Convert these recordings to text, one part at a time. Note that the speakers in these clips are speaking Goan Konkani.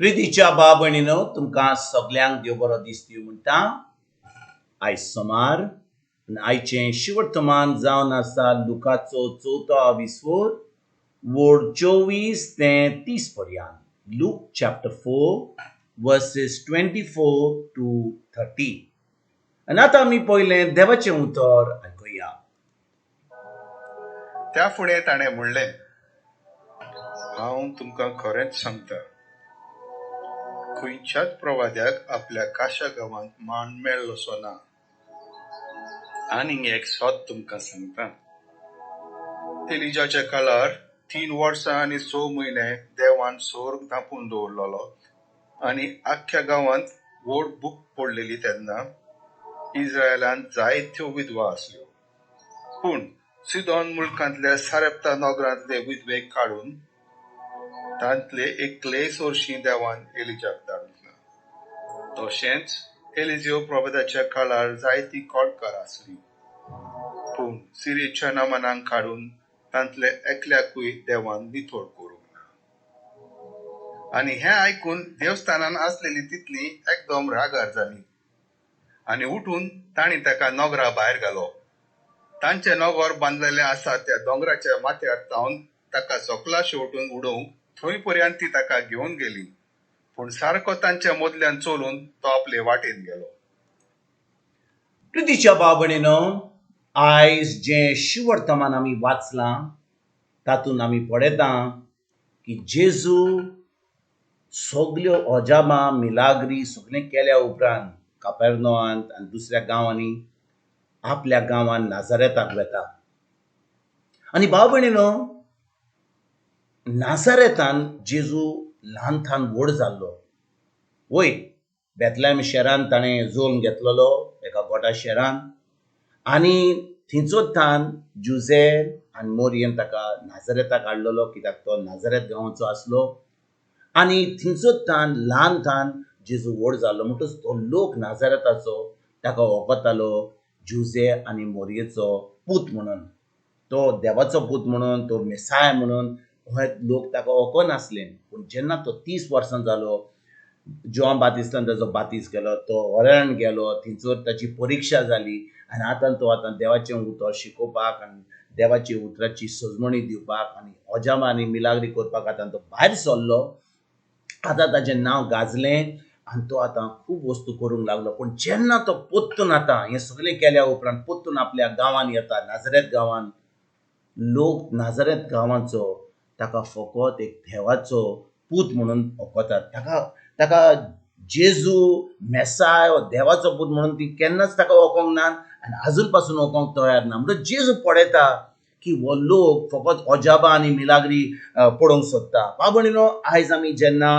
प्रितीच्या भाव भयणीनो, तुमकां सगल्यांक देव बरो दीस दिवं म्हणटा. आयज सोमार आनी आयचें शिवर्तमान जावन आसा लुकाचो चवथो विस्वोर वोड 24 ते 30 पर्यंत. Luke chapter 4 verses 24 to 30. आनी आतां आमी पयलें देवाचें उतर आयकुया. त्या फुडें ताणें म्हणलें, हांव तुमकां खरेंच सांगता, खंयच्याच प्रवाद्याक आपल्या काशा गांवांत मान मेळ्ळोसो ना. आनीक एक सत तुमकां सांगता, एलिजाच्या काळार 3 वर्सां आनी 6 म्हयने देवान सोर्ग धांपून दवरलेलो आनी आख्ख्या गांवांत व्हड भूक पडलेली तेन्ना इस्रायलांत जायत्यो विधवा आसल्यो. पूण सिदोन मुलकांतल्या सारेप्ता नगरांतले विधवेक काडून तांतले एकलेय सोरशीं देवान एलिजाक धाडूंक ना. तशेंच एलिजियो प्रभेदाच्या काळार जायती कोडकार आसली, पूण सिरियेच्या नामानाक काडून तांतले एकल्याकूय देवान नितळ करूंक ना. आनी हें आयकून देवस्थानान आसलेली तितली एकदम रागार जाली आनी उठून तांणी ताका नगरा भायर घालो. तांचें नगर बांदलेलें आसा त्या दोंगराच्या माथ्यार तावन ताका सकला शेवटून उडोवंक थंय पर्यंत ती ताका घेवन गेली. पूण सारको तांच्या मदल्यान चलून तो आपले वाटेन गेलो. प्रितीच्या भाव भयणीनो, आयज जें शिवर्तमान आमी वाचलां तातूंत आमी पळयता की जेजू सगल्यो अजाबां मिलाग्री सगळें केल्या उपरांत कापेर्नोआंत आनी दुसऱ्या गांवांनी आपल्या गांवांत नाजारेताक वता. आनी भाव भयणीनो, नाजारेतान जेजू ल्हान थान व्हड जाल्लो. वय बेतलेम शहरान ताणें जल्म घेतलेलो एका गोटा शहरान, आनी थंयचो थान जुजे आनी मोरयेन ताका नाजारेताक हाडलेलो, कित्याक तो नाजारेत गांवाचो आसलो. आनी थंयचो थान ल्हान थान जेजू व्हड जाल्लो. म्हणटच तो लोक नाजारेताचो ताका वळखतालो जुजे आनी मोरयेचो पूत म्हणून, तो देवाचो पूत म्हणून, तो मेसाय म्हणून हे लोक ताका वळखनासले. पूण जेन्ना तो 30 वर्सां जालो, जोआन बातिस्तान ताचो बातीस केलो, तो हॉलंड गेलो, थंयसर ताची परिक्षा जाली आनी आतां तो आतां देवाचें उतर शिकोवपाक आनी देवाची उतराची सजमणी दिवपाक आनी अजामा आनी मिलाग्री करपाक आतां तो भायर सरलो. आतां ताचें नांव गाजलें आनी तो आतां खूब वस्तू करूंक लागलो. पूण जेन्ना तो पोत्तून आतां हें सगळें केल्या उपरांत पोत्तून आपल्या गांवांत येता, नाजरेत गांवांत, लोक नाजरेत गांवाचो ताका फकत एक देवाचो पूत म्हणून वळखतात. ताका जेजू मेसाय देवाचो पूत म्हणून ती केन्नाच ताका वळखोंक ना आनी आजून पासून वळखोंक तयार ना. म्हणटच जेजू पळयता की हो लोक फकत अजाबां आनी मिलाग्री पळोवंक सोदता. भाव भयणीनो, आयज आमी जेन्ना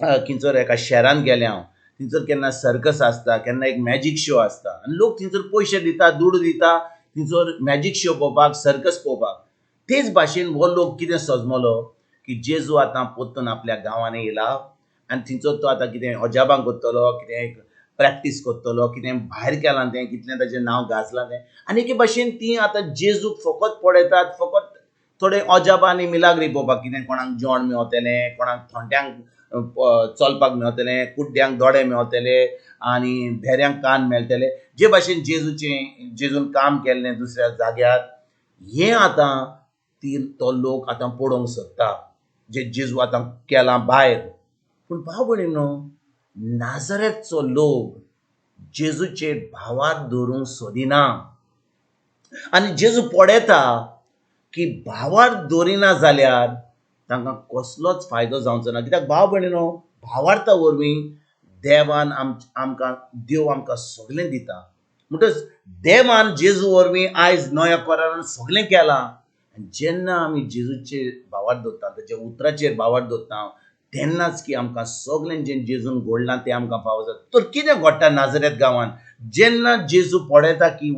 खंयसर एका शहरांत गेल्या, थंयसर केन्ना सर्कस आसता, केन्ना एक मॅजीक शो आसता आनी लोक थंयसर पयशे दिता, दुडू दिता थंयसर मॅजीक शो पळोवपाक, सर्कस पळोवपाक. तेच भाशेन हो लोक कितें सजमलो की जेजू आतां पोत्तून आपल्या गांवांनी येयला आनी थंयसर तो आतां कितें अजाबां करतलो, कितें एक प्रॅक्टीस करतलो, कितें भायर केलां तें, कितलें ताचें नांव गाजलां तें. आनी एके भाशेन ती आतां जेजूक फकत पळयतात, फकत थोडे अजाबां आनी मिलाग्री पळोवपाक, कितें कोणाक जेवण मेवतलें, कोणाक थोंट्यांक चलपाक मेवतलें, कुड्ड्यांक दोळे मेवतले आनी भेऱ्यांक कान मेळटले. जे भाशेन जेजून काम केल्लें दुसऱ्या जाग्यार, हें आतां ती तो लोक आतां पळोवंक सोदता जे जेजू आतां केलां भायर. पूण भाव भयणीनो, नाजरेतचो लोक जेजूचेर भावार्थ दवरूंक सोदिना आनी जेजू पळयता की भावार्थ दवरिना जाल्यार तांकां कसलोच फायदो जावचो ना. कित्याक भाव भयणीनो, भावार्था वरवीं देवान आमकां देव आमकां सगळें दिता. म्हणटच देवान जेजू वरवीं आयज नव्या करारान सगळें केलां. आनी जेन्ना आमी जेजूचेर भावार्थ दवरता, ताच्या उतराचेर भावार्थ दवरता, तेन्नाच की आमकां सगळें जें जेजून घडलां तें आमकां फावो जाता. तर कितें घडटा नाजरेत गांवांत, जेन्ना जेजू पळयता की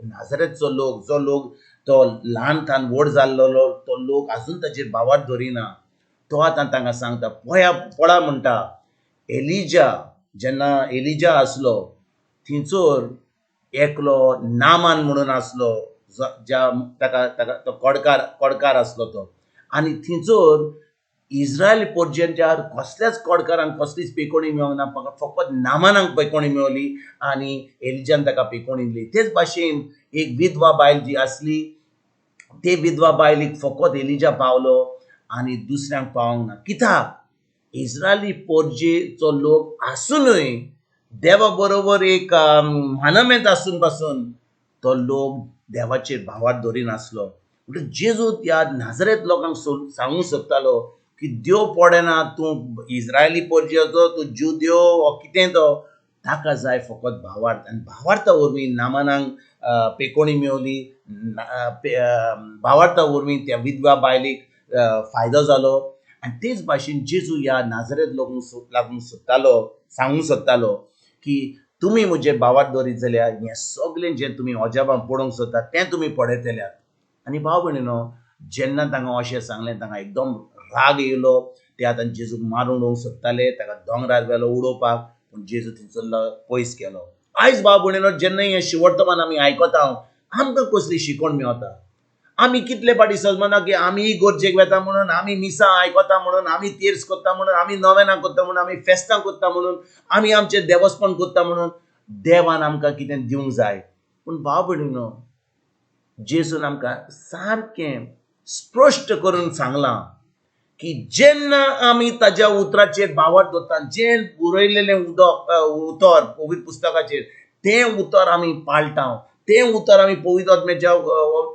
नाजरेतचो लोक, जो लोक तो ल्हान थान व्हड जाल्लो तो लोक आजून ताचेर भावार्थ दवरिना, तो आतां तांकां सांगता, पळया पळा म्हणटा, एलिजा जेन्ना एलिजा आसलो थंयसर एकलो नामान म्हणून आसलो, ज्या ताका ताका तो कोडकार आसलो तो, आनी थंयसर इस्रायल पोरजेंच्या कसल्याच कोडकारांक कसलीच पेकोणी मेळोंक ना, फकत नामानाक पेकोणी मेवली आनी एलिजान ताका पेकोणी दिली. तेच भाशेन एक विधवा बायल जी आसली ते विधवा बायलीक फकत एलिजा पावलो आनी दुसऱ्यांक पावोंक ना. कित्याक? इस्रायली पोरजेचो लोक आसुनूय देवा बरोबर एक मानमेंत आसून पासून तो लोक देवाचेर भावार्थ दवरिनासलो. म्हणटकीर जेजू त्या नाजरेत लोकांक सांगूंक सोदतालो की देव पडना, तूं इस्रायली पोरजेचो, तूं ज्यू देव वो कितें तो, ताका जाय फकत भावार्थ. आनी भावार्था वरवीं नामानाक पेकोणी मेवली, भावार्था वरवीं त्या विधवा बायलेक फायदो जालो. आनी तेच भाशेन जेजू ह्या नाजरेत लोकांक लागूंक सोदतालो, सांगूंक सोदतालो की तुमी म्हजेर भावार्थ दवरीत जाल्यार हें सगलें जें तुमी अजापां पळोवंक सोदतात तें तुमी पळयतल्यात. आनी भाव भयणीनो, जेन्ना तांकां अशें सांगलें तांकां एकदम राग येयलो. ते आतां जेजूक मारून उडोवंक सोदताले, ताका दोंगरार व्हेलो उडोवपाक, पूण जेजू थंयसरलो पयस गेलो. आयज भाव भयणीनो, जेन्ना हें शिवर्तमान आमी आयकता आमकां कसली शिकवण मेवता? आमी कितले फावटी समजना की आमी इगर्जेक वेता म्हणून, आमी मिसां आयकता म्हणून, आमी तेर्स करता म्हणून, आमी नवेनां करता म्हणून, आमी फेस्तां करता म्हणून, आमी आमचें देवस्पण करता म्हणून देवान आमकां कितें दिवंक जाय. पूण भाव भयणीनो, जेजून आमकां सारकें स्पश्ट करून सांगलां की जेन्ना आमी ताज्या उतराचेर भावार्थ दवरता, जें बरयलेलें उदक उतर पवित्र पुस्तकाचेर तें उतर आमी पाळटा, तें उतर आमी पवित्र आत्म्याच्या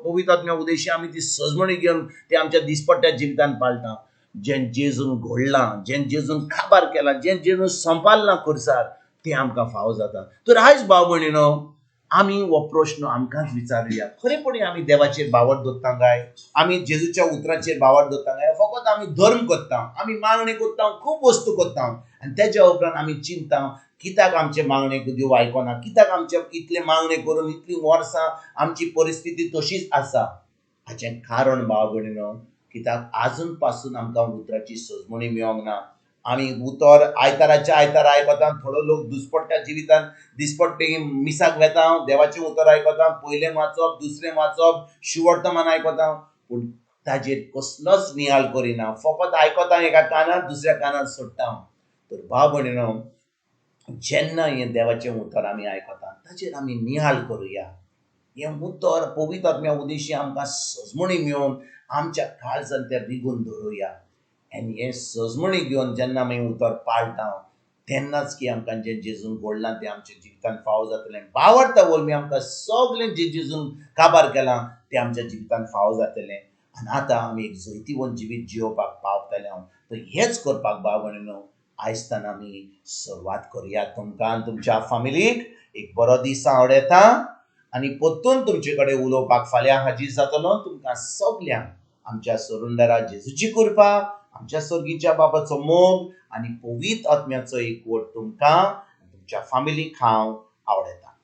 पवित्र आत्म्या उदेशी आमी ती सजमणी घेवन ते आमच्या दिसपट्ट्या जिवितान पाळटा. जें जेजून घडलां, जें जेजून काबार केलां, जें जेजून संपाडलां खुर्सार, तें आमकां फावो जाता. तर आयज भाव भयणीनो, आमी हो प्रश्न आमकांच विचारुया, खरेपणी आमी देवाचेर भावार्थ दवरता काय? आमी जेजूच्या उतराचेर भावार्थ दवरता काय? फकत आमी धर्म करता, आमी मागणी करता, खूब वस्तू करता आनी तेज्या उपरांत आमी चिंता कित्याक आमचे मागणेक देव आयकना, कित्याक आमचे इतले मागणे करून इतलीं वर्सां आमची परिस्थिती तशीच आसा. हाचें कारण भाव भयणीनो, कित्याक आजून पासून आमकां उतराची सजमणी मेळोंक ना. आमी उतर आयताराच्या आयतारा आयकता, थोडो लोक दुसपट्ट्या जिवितान दिसपट्टे मिसाक वेता, देवाचें उतर आयकता, पयलें वाचप, दुसरें वाचप, शिवर्तमान आयकता, पूण ताजेर कसलोच नियाळ करिना, फकत आयकता एका कानार दुसऱ्या कानार सोडटा. तर भाव भयणीनो, जेन्ना हें देवाचें उतर आमी आयकता ताचेर आमी नियाळ करुया. हें उतर पवित्र आत्म्या उदेशी आमकां सजमणी मेळोवन आमच्या काळजान तें रिगून दवरुया. आनी हें सजमणी घेवन जेन्ना आमी उतर पाळटा तेन्नाच की आमकां जें जेजून घडलां तें आमच्या जिवितान फावो जातलें. भावार्था वरवीं आमकां सगलें जें जेजून काबार केलां तें आमच्या जिवितान फावो जातलें. आनी आतां आमी एक जैतिवंत जिवीत जियोवपाक पावतले. हांव तर हेंच करपाक भाव भयणीनो, आयजताना आमी सुरवात करुया. तुमकां आनी तुमच्या फामिलीक एक बरो दीस आवडयता आनी परतून तुमचे कडेन उलोवपाक फाल्यां हाजीर जातलो. तुमकां सगल्यांक आमच्या सरुंदरा जेजूची कृपा, आमच्या सर्गीच्या बाबाचो मोग आनी पवित्र आत्म्याचो एकवट तुमकां तुमच्या फामिलीक हांव आवडयता.